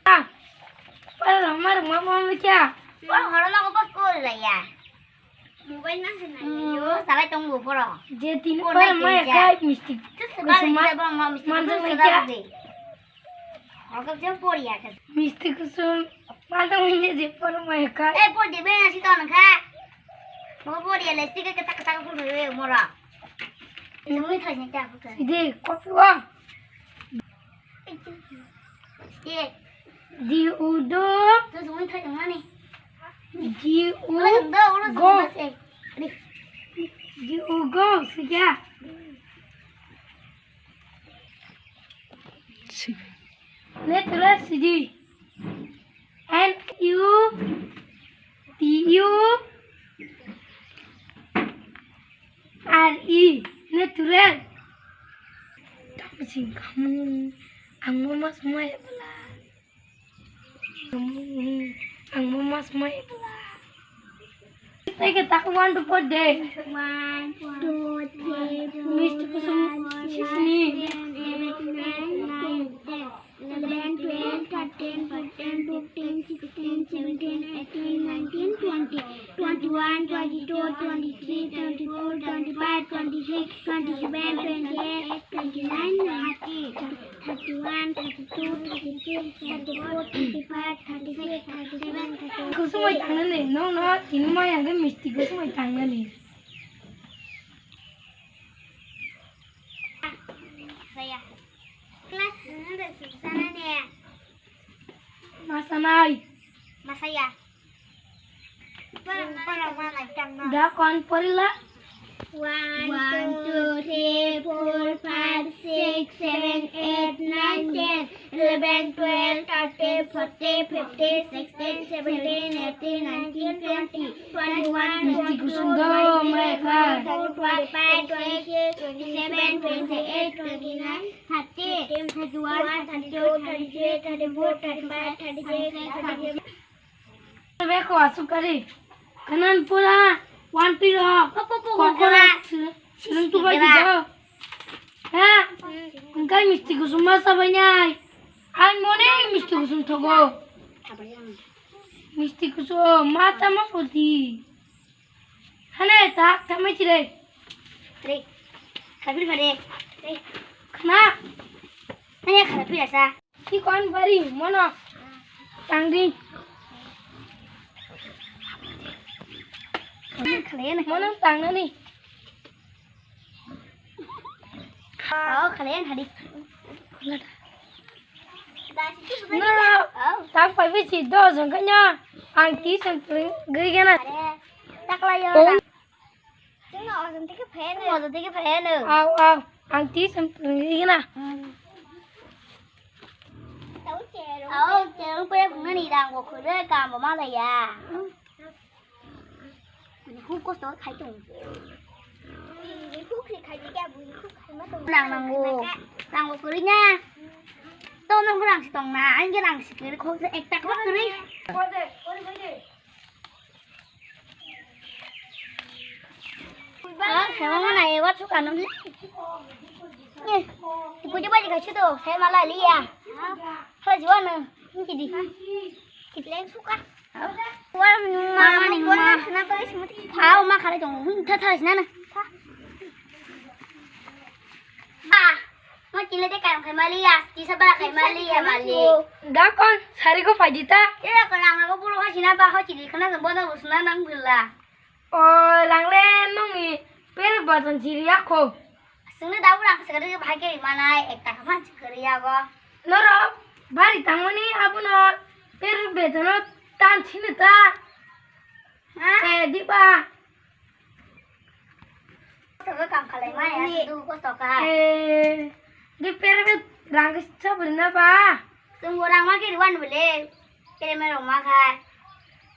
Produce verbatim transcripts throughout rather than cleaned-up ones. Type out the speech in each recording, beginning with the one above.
Ah, para mama, mama, mama, kya? Para mama, mama, mama, kya? Mobile nang se nai yo. Hmm. Salai tong bo poro. Je tin poro para nai maya kya? Kai misti. Tu se ba kusum ma-, ba ma misti manjak kusum nai sa kya? Ba de. Oka je pori ya ka. Misti kusum manjak nai je para maya kai. Eh, pori de be na si ton kha. Mo pori ya le si ka ka ka ka pori be mora. Nui khai ni ta pori. Ide kopi wa. Ye. Di udo. Terus mui khai tong ani. Di u go. Di u go, sejak. Natural sidi. N U T U R E, natural. Tamo sing kamu, ang mama semua ya bela. Ang mama semua ya bela. Kita kita one to four day. One, two, three, four, five, six, seven, eight, nine, ten. Eleven, twelve, thirteen, fourteen, fifteen, sixteen, seventeen, eighteen, nineteen, twenty, twenty-one, twenty-two, twenty-three, twenty-four, twenty-five, twenty-six, twenty-seven, twenty-eight, twenty-nine, thirty, thirty-one, thirty-two, thirty-three, thirty-four, thirty-five, thirty-six, thirty-seven, thirty-eight. Kusumai tangnani, no, no, tini mai ang misti kusumai tangnani. Saya. Class nana da sing sana ne. Masanai. Masaya. Para, para, mana, tang, na. Da kon porila. One, two, three, four, five, six, seven, eight, nine, ten, eleven, twelve, thirteen, fourteen, fifteen, sixteen, seventeen, eighteen, nineteen, twenty, twenty-one, twenty-two, twenty-three, twenty-four, twenty-five, twenty-six, twenty-seven, twenty-eight, twenty-nine, thirty, thirty-one, thirty-two, thirty-three, thirty-four, thirty-five, thirty-six, thirty-seven. Beko asukari. Kanan pura one piro. Kokoro sirung tu bai do. Ha? Engkai misti kusum masa banyak. Ang mone misti kusum thogo. Misti kusum mata ma poti. Hane ta, ta mai chire. Re. Kapil pare. Re. Khana. Hane khana pira sa. Ki kon bari mono. Tangdi. Mono tangnani. Oh, kalian hadik. Noro, tang pai bisi do jeng kanya. Ang ti sem gri gana. Takla yo. Chwng no ojom tike phaiyano. Ojom tike phaiyano. Aw, aw. Ang ti sem gri gana. Aw, chwng pura phungnani rang bo khwrwi kam bo malaya. Ani huk kosto khai tong. Ani huk khai khai kya bui huk khai ma tong. Nang nango. Nango kwrwi na. To nang rang si tong na. Ang rang si kwrwi khok se ekta kwrwi. Ah, sama mana ya wat suka nang. Eh, ibu coba juga situ. Saya malah lihat. Kalau jual nang, ini jadi. Kita yang suka. War mama ni mama. Aw ma khare tong. Tha tha sina na. Ah, ma kile de kam khai mali ya. Kisa bara khai mali ya mali. Da kon sari ko pajita. Era ko nang ko puro ka sina ba ho chili khana boda usna nang bila. O langle nungni per baton chiri akho. Sungni dabu rang sakari bahai ke manai ekta kapan chikari ya go. Noro bari tangmani abono per betono tan chini ta. Ha? Eh, diba? Kosto khe kam khlai maya, ni. Sudu kosto kha. Eh, di pere be rang kisa beri na ba? Tung bo rang ma kiri wan bole. Pere me rong ma kha.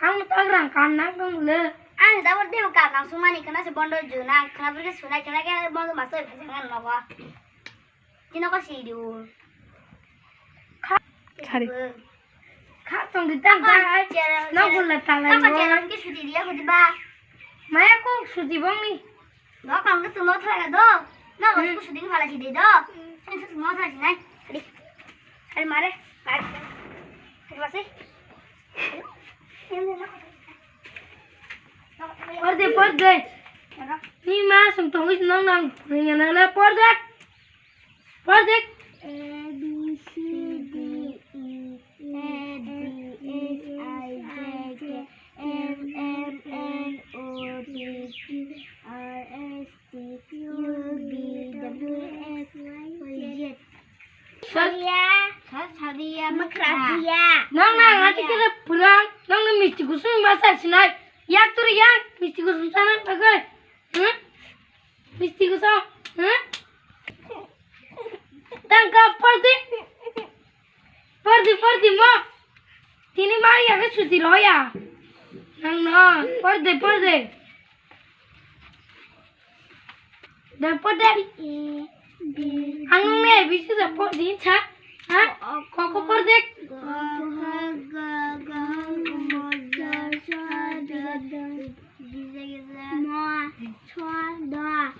Ang tak rang kam nang tong le. Ang da bo de kam nang sumani khna se bondo ju nang khna beri sunai khna ke bondo masoi phajang nang no ba. Tino ko si du. Kha-, Sari. Kha tong di tang tang ai. Nang gula tang ai. Kha channel ke suti dia ko di ba. Maya ko suti bong ni. No kang ke tumo thara do. No ko suti ni phala si de do. Ni suti mo thara si nai. Ari. Ari mare. Mare. Ari mase. Porde, porde. Ni ma sum tongwi nang nang. Ni nang nang porde. Project. A, B, C, D, E, F, G, H, I, J, K, L, M, N, O, P, Q, R, S, T, U, V, W, X, Y, Z. Saria. Sa-, saria. Makradia. Nang nang ati kira pulang. Nang nang misti kusum masa sinai. Yak tur yang misti kusum sana bagai. Hmm? Misti kusum. Hmm? Tangka porde. Porde, porde mo. Tini mari ya ke suti roya. Nang no, porde, porde. Da porde. Ang ne bisi da porde cha. Ha? Koko porde. Mo, chwa, da.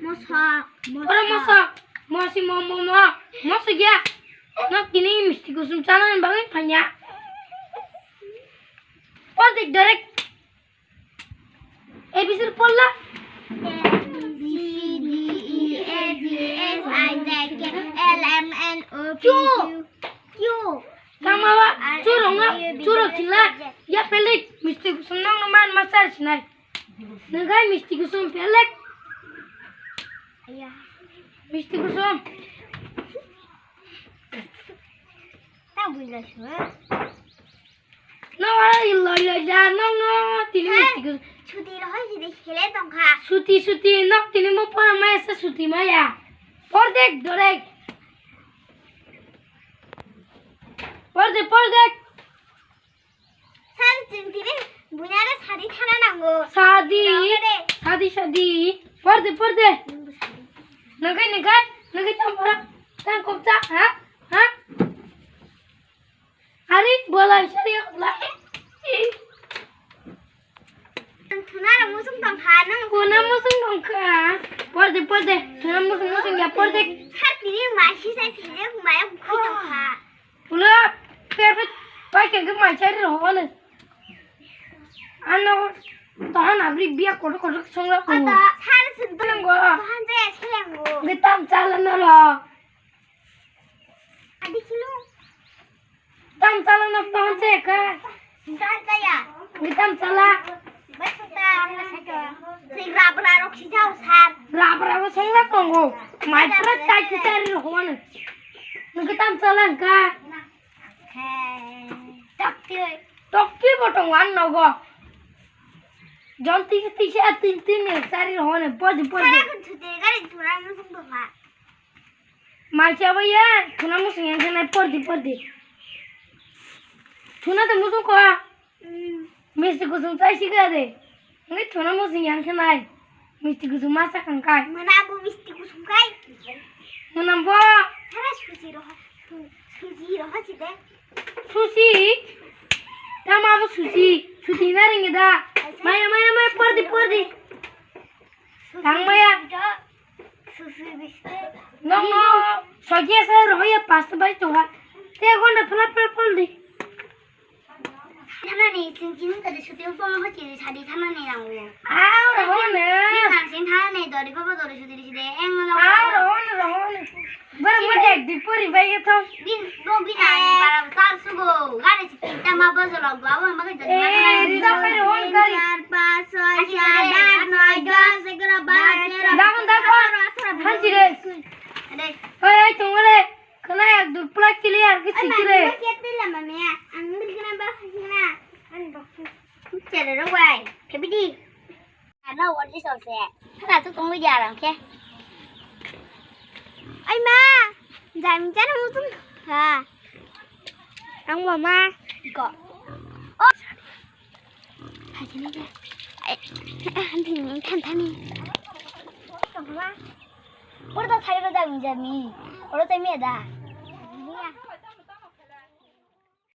Mosok. Oro mosok. Mosi mo mo mo. Mosok ya. Nok tini misti kusum chana bagwi phanya. Pol dik direct. A B C pol la. A, B, C, D, E, F, G, H, I, J, K, L, M, N, O, P, Q. Q. Q. Tama ba, churok no, churok chila. Ya pelik, misti kusum nang no man masar sinai. Nangkai misti kusum pelek. Iya. Misti kusum. Tak builah semua. No, loi loi ja, no, no, tini misti kusum. Suti rohoi jadi hele tongkha. Suti, suti, no, tini mo pora maya sa suti maya. Pordek, dorek. Pordek, pordek. Sari chwng tini buinare sadi thana nango. Sadi. Sadi, sadi. Porde, porde. Nungkhe, nungkhe, nungkhe tam pora. Tam kopcha, ha? Ha? Ari bolai sari lai. Thuna musung tongkha, nang. Kuna musung tongkha. Porde, porde. Thuna musung, musung ya porde. Sar tini masi sai thile maya bukhi tongkha. Pula, pepet, pai kengke mai chari rohole. Ano, tohan abri biya kotor kotor songra ko. Ata, sari sinto. Nanggo. Tohan jaya selengo. Ngitam chala nalo. Adi kilo. Tam chala na tohan jaya ka. Sar jaya. Ngitam chala. Basta, sing rabra rok si jao sar. Rabra rok songra kongo. Mai pura tai ki chari rohole. Ngitam chala ka. Tokti. Tokti bo tongo ang nogo. Jon tisi tisi a tin tin ni sari hone podi podi. Sara kun thute gari thura musung tongkha. Mai chaba ya thuna musung yang khe nai podi podi. Thuna to musung ko. Hmm. Misti kusum chai si ga de. Ngi thuna musung yang khe nai. Misti kusum ma sa kang kai. Mana bo misti kusum kai. Mana bo. Thara susi roha. Susi roha si de. Susi. Tama bo susi. Susi na ringe da. Maya, maya, maya, pordi, pordi. Tang maya. Susi biste. No, no. Sogi asa roha ya pasta bai to ha. Te gonda pula pula pordi. Thanani, chwng chini tadi shooting phone ho chini sadi thanani nango. Aw, rohone. Nang chini thanani dori baba dori shooting side, eng no. Aw, rohone, rohone. Bara mo ek di pori bai to. Bin, bo bin ani bara sal sugo. Gari chini tama bo jolo go. Abo ma ke jodi. Eh, rida pai rohone gari. Char, panch, choi, sat, at, noi, dos, egaro, baro, tero, dagon, dagon. Atharo, atharo. Hanchi re. Ade. Oi, oi, tongole. Khwna yak dui plak kili ar ki sikire. Mami, ma kiat tila mami ya. Ang bil kena ba khasina. Ani boksu. Chere rok bai. Kebidi. Ano wali sose. Khwna tu tongwi ya. Arang khe. Ai ma, jami chana muchung kha. Ang mama. Ko. Oh. Hai sini ke. Ai, ah, anting ni kan tani. Oro to thai ro jami jami. Oro to me da.